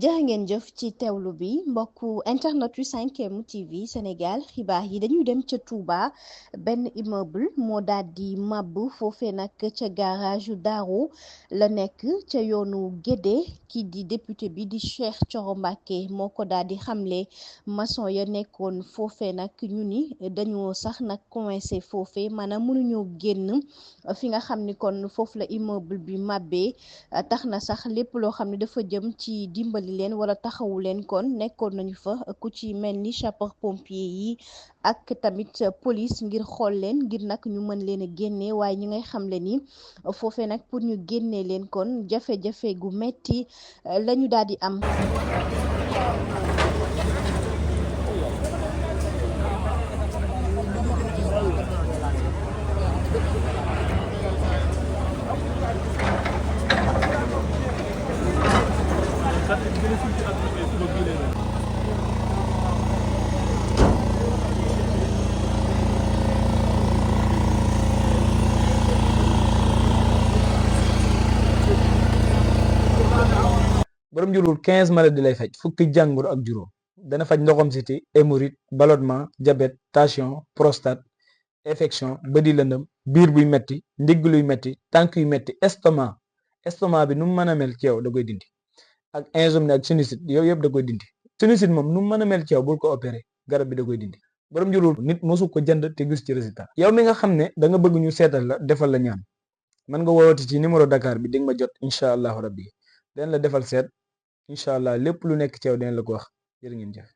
jërë ngeen jëf ci teewlu bi mbokku internet yu 5M TV Sénégal xibaar yi dañuy dem ca Touba benn immeuble moo daal di màbb foofee nag ca garage yu Daaru la nekk ca yoonu Guédé kii di député bi di Cheikh Thioro Mbacké moo ko daal di xamle maçon ya nekkoon foofee nag ñu ni dañoo sax nag coincé foofee maanaam mënuñoo génn fi nga xam ni kon foofu la immeuble bi màbbee tax na sax lépp loo xam ne dafa jëm ci dimbali leen wala taxawu leen kon nekkoon nañu fa ku ci mel ni sapeur pompier yi ak tamit police ngir xool leen ngir nag ñu mën leen a génne waaye ñi ngay xamle ni foofee nag pour ñu génnee leen kon jafe-jafe gu metti lañu daal di am. borom njurul 15 maladies lay faj fukki jàngoro ak juróom dana faj ndoxam siti hémorroïde ballonnement diabète tension prostate infection bëdi lëndëm biir buy metti ndigg luy metti tànk yu metti estomac bi nu mu mën a mel ci yow da koy dindi ak insomnie ak sinusite yow yëpp da koy dindi sinusite moom nu mu mën a mel ci yow bul ko opéré garab bi da koy dindi borom njurul nit mosu ko jënd te gis ci résultat yow mi nga xam ne da nga bëgg ñu seetal la defal la ñaan mën nga woowati ci numéro Dakar bi di nga ma jot incha allahu rabbi den la defal seet incha allah lépp lu nekk ci yow dinañ la ko wax jërë ngeen jëf